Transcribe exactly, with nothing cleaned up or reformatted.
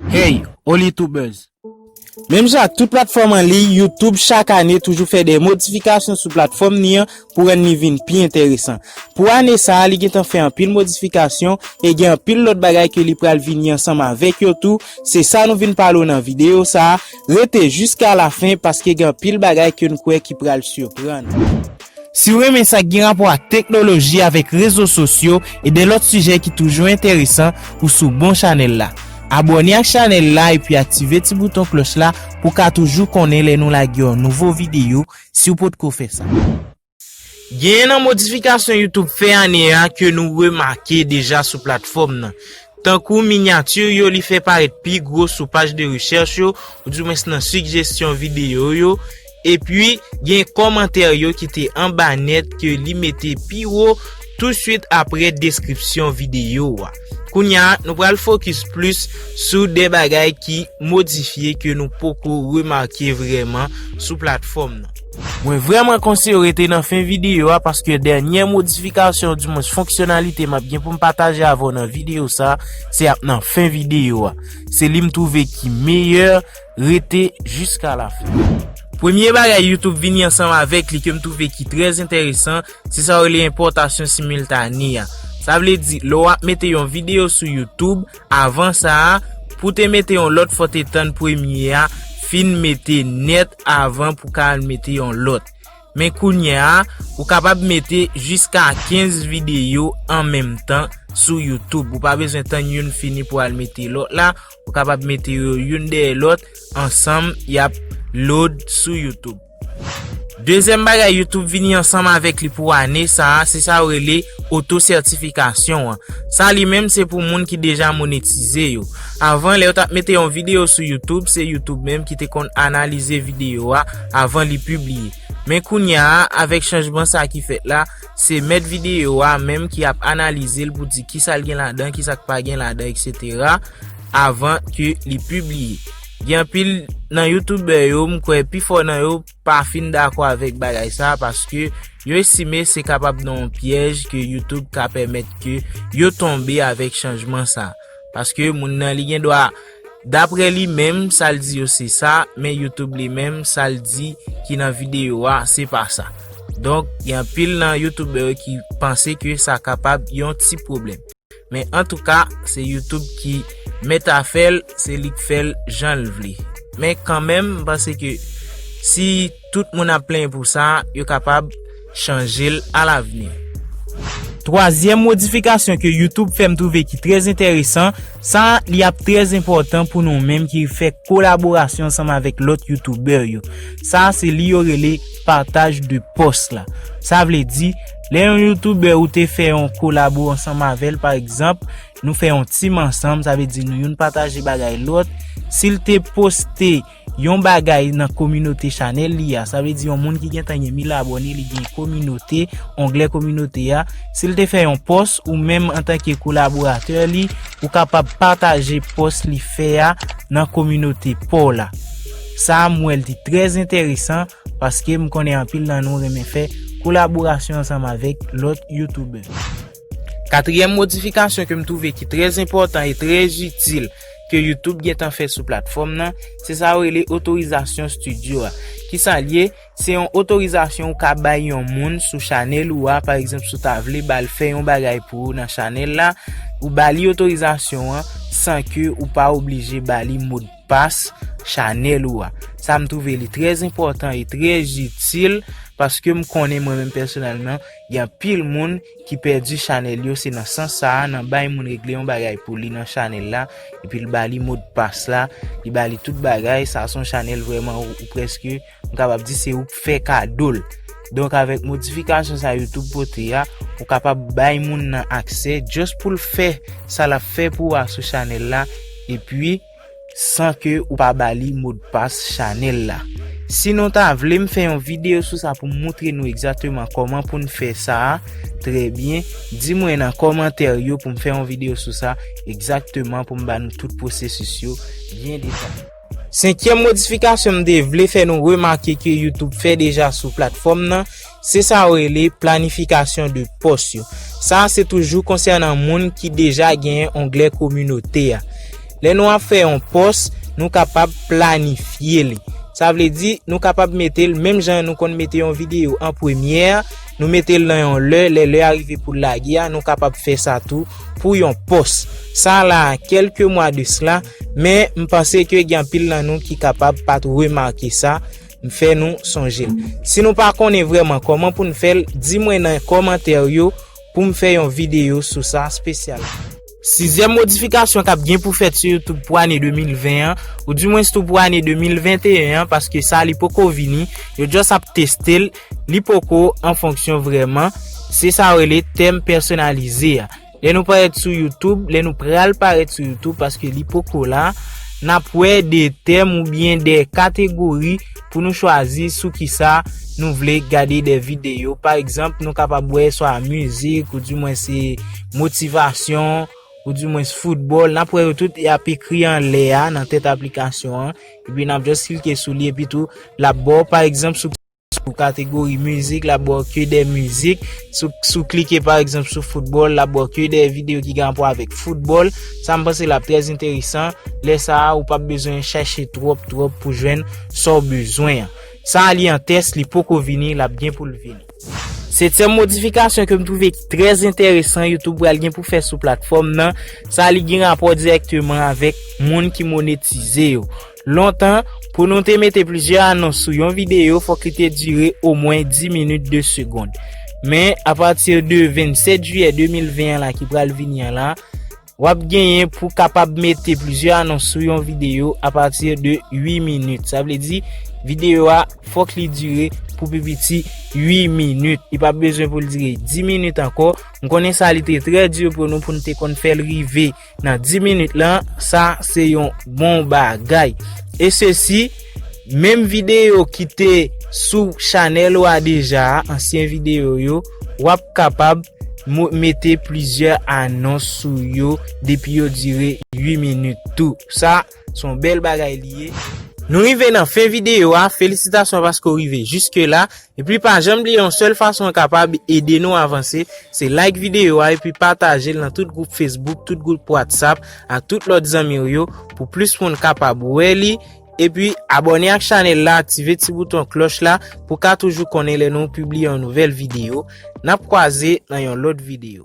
Hey, Olitubers! Menm jan ak tout platfòm an liy, YouTube chak ane toujou fè de modifikasyon sou platfòm ni an pou rann li vin pi enteresan. Pou ane sa a, li gentan fè anpil modifikasyon e gen anpil lòt bagay ke li pral vini ansanm avèk yo tou. Se sa nou vin pale w nan videyo sa a. Rete jiska lafen paske gen anpil bagay ke n kwè ki pral siprann ou. Si w renmen sa k gen rapò ak teknoloji, avèk rezo sosyo e de lòt sijè ki toujou enteresan, ou sou bon chanèl la. Abòne ak chanèl la epi aktive ti bouton klòch la pou w ka toujou konnen lè nou lage yon nouvo videyo si w potko fè sa. Genyen nan modifikasyon YouTube fè ane a ke nou remake deja sou platfòm nan. Tankou minyati yo, li fè parèt pi gwo sou paj de rechèch yo, oudimwens nan sigjesyon videyo yo, epi gen kòmantè yo ki te anba nèt ke li mete pi wo touswit apre deskripsyon videyo a. Kounye a, nou pral fokis plis sou de bagay ki modifye ke nou poko remake vrèman sou platfòm nan. Mwen vrèman konseye w rete nan fen videyo a paske dènyè modifikasyon, oudimwens fonksyonalite m ap gen pou m pataje avè w nan videyo sa a, se ap nan fen videyo a. Se li m twouve ki meyè, rete jiska lafen. Premye bagay YouTube vini ansanm avèk li ke m twouve ki trè enteresan, se sa yo rele enpòtasyon similtane a. Sa vle di, lè w ap mete yon videyo sou YouTube, avan sa a, pou te mete yon lòt, fò te tann premye a fin mete nèt avan pou ka al mete yon lòt. Men kounye a, ou kapab mete jiska kenz videyo an menm tan sou YouTube. Ou pa bezwen tann youn fini pou al mete lòt la. Ou kapab mete yo youn dèyè lòt, ansanm, y ap load sou YouTube. Dezyèm bagay YouTube vini ansanm avèk li pou ane sa a, se sa yo rele oto sètifikasyon an. Sa li menm se pou moun ki deja monetize yo. Avan, lè yo t ap mete yon videyo sou YouTube, se YouTube menm ki te konn analize videyo a avan li pibliye. Men kounye a, avèk chanjman sa ki fèt la, se mèt videyo a menm ki ap analize l pou di kisa l gen ladan, kisa k pa gen ladan, etsetera, avan ke li pibliye. Gen anpil nan youtubè yo, m kwè pifò nan yo pa fin dakò avèk bagay sa a, paske yo estime se kapab nan yon pyèj ke YouTube ka pèmèt ke yo tonbe avèk chanjman sa a. Paske moun nan li gen dwa, dapre li menm, sa l di yo se sa, men YouTube li menm, sa l di ki nan videyo a, se pa sa. Donk, gen anpil nan youtubè yo ki panse ke sa kapab yon ti pwoblèm. Men antouka, se YouTube ki mèt afè l, se li k fè l jan l vle. Men kanmenm, m panse ke si tout moun ap plenyen pou sa, yo kapab chanje l alavni. Twazyèm modifikasyon ke YouTube fè m twouve ki trè enteresan, sa li ap trè enpòtan pou nou menm ki fè kolaborasyon ansanm avèk lòt youtubè yo. Sa se li yo rele partage de post la. Sa vle di, lè yon youtubè ou te fè yon kolabo ansanm avè l, pa egzanp, nou fè yon team ansanm, sa vle di nou youn pataje bagay lòt. Si l te poste yon bagay nan kominote chanèl li a, sa vle di yon moun ki gentan gen mil abòne, li gen kominote, onglè kominote a. Si l te fè yon pòs, ou menm antanke kolaboratè li, ou kapab pataje pòs li fè a nan kominote pa w la. Sa a, m wè l te trè enteresan, paske m konnen anpil nan nou renmen fè kolaborasyon ansanm avèk lòt youtubè. Katriyèm modifikasyon ke m twouve ki trè enpòtan e trè itil ke YouTube gentan fè sou platfòm nan, se sa yo rele otorizasyon studio a. Kisa l ye? Se yon otorizasyon ou ka bay yon moun sou chanèl ou a. Pa egzanp, si w ta vle ba l fè yon bagay pou ou nan chanèl la, ou ba li otorizasyon an san ke ou pa oblije ba li modpas chanèl ou a. Sa m twouve li trè enpòtan e trè itil, paske m konnen mwen menm pèsonèlman, gen anpil moun ki pèdi chanèl yo, se nan sans sa a, nan bay moun regle yon bagay pou li nan chanèl la, epi l ba li modpas la, li ba li tout bagay. Sa se yon chanèl vrèman ou, ou prèske, m kapab di se ou k fè kado l. Donk, avèk modifikasyon sa YouTube pote a, ou kapab bay moun nan aksè just pou l fè sa l ap fè pou ou a sou chanèl la, epi san ke ou pa ba li modpas chanèl la. Si nou ta vle m fè yon videyo sou sa pou m moutre nou egzakteman kòman pou n fè sa a, trè byen, di mwen nan kòmantè yo pou m fè yon videyo sou sa egzakteman, pou m ba nou tout pwosesis yo byen detaye. Senkyèm modifikasyon m te vle fè nou remake ke YouTube fè deja sou platfòm nan, se sa yo rele planifikasyon de pòs yo. Sa a se toujou konsènan moun ki deja genyen onglè kominote a. Lè nou ap fè yon pòs, nou kapab planifye li. Sa vle di, nou kapab mete l menm jan nou konn mete yon videyo an premyè, nou mete l nan yon lè, lè lè a rive pou l lage a, nou kapab fè sa tou pou yon pòs. Sa la, kèlke mwa de sla, men m panse ke gen anpil nan nou ki kapab pa t remake sa, m fè nou sonje l. Si nou pa konnen vrèman kòman pou n fè l, di mwen nan kòmantè yo pou m fè yon videyo sou sa espesyal. Sizyèm modifikasyon k ap gen pou fèt sou YouTube pou ane de mil ven an, oudimwens tou pou ane de mil venteyen an, paske sa li poko vini, yo just ap teste l, li poko an fonksyon vrèman, se sa yo rele tèm pèsonalize a. Lè nou parèt sou YouTube, lè nou pral parèt sou YouTube, paske li poko la, n ap wè de tèm oubyen de kategori pou nou chwazi sou kisa nou vle gade de videyo. Pa egzanp, nou kapab wè swa mizik, oudimwens se motivasyon, oudimwens foutbòl. N ap wè yo tout, y ap ekri anlè a, nan tèt aplikasyon an. Epi n ap just klike sou li, epi tou, l ap ba w, pa egzanp, sou, sou kategori mizik, l ap ba w ke de mizik. Si w, si w klike, pa egzanp, sou foutbòl, l ap ba w ke de videyo ki gen rapò avèk foutbòl. Sa, m panse l ap trè enteresan. Lè sa a, ou p ap bezwen chèche twòp, twòp pou jwenn sa w bezwen an. Sa a li an tès, li poko vini, l ap gen pou l vini. Setyèm modifikasyon ke m twouve ki trè enteresan YouTube pral gen pou fè sou platfòm nan, sa li gen rapò dirèkteman avèk moun ki monetize yo. Lontan, pou nou te mete plizyè anons sou yon videyo, fòk li te dire omwen dis minit, de segonn. Men, apati de vennsèt jiyè de mil ven an la ki pral vini an la, w ap genyen pou kapab mete plizyè anons sou yon videyo apati de uit minit. Sa vle di, videyo a fòk li dire pou pi piti uit minit. Li p ap bezwen pou l dire dis minit ankò. M konnen sa li te trè di pou nou pou n te konn fè l rive nan dis minit lan. Sa se yon bon bagay. E sesi, menm videyo ki te sou chanèl ou a deja, ansyen videyo yo, w ap kapab mo-, mete plizyè anons sou yo depi yo dire uit minit tou. Sa, se yon bèl bagay li ye. Nou rive nan fen videyo a. Felisitasyon paske w rive jiske la. Epi pa janm bliye yon sèl fason w kapab ede nou avanse, se like videyo a epi pataje l nan tout gwoup Facebook, tout gwoup WhatsApp, ak tout lòt zanmi w yo pou plis moun kapab wè li. Epi abòne ak chanèl la, aktive ti bouton klòch la pou w ka toujou konnen lè nou pibliye yon nouvèl videyo. N ap kwaze nan yon lòt videyo.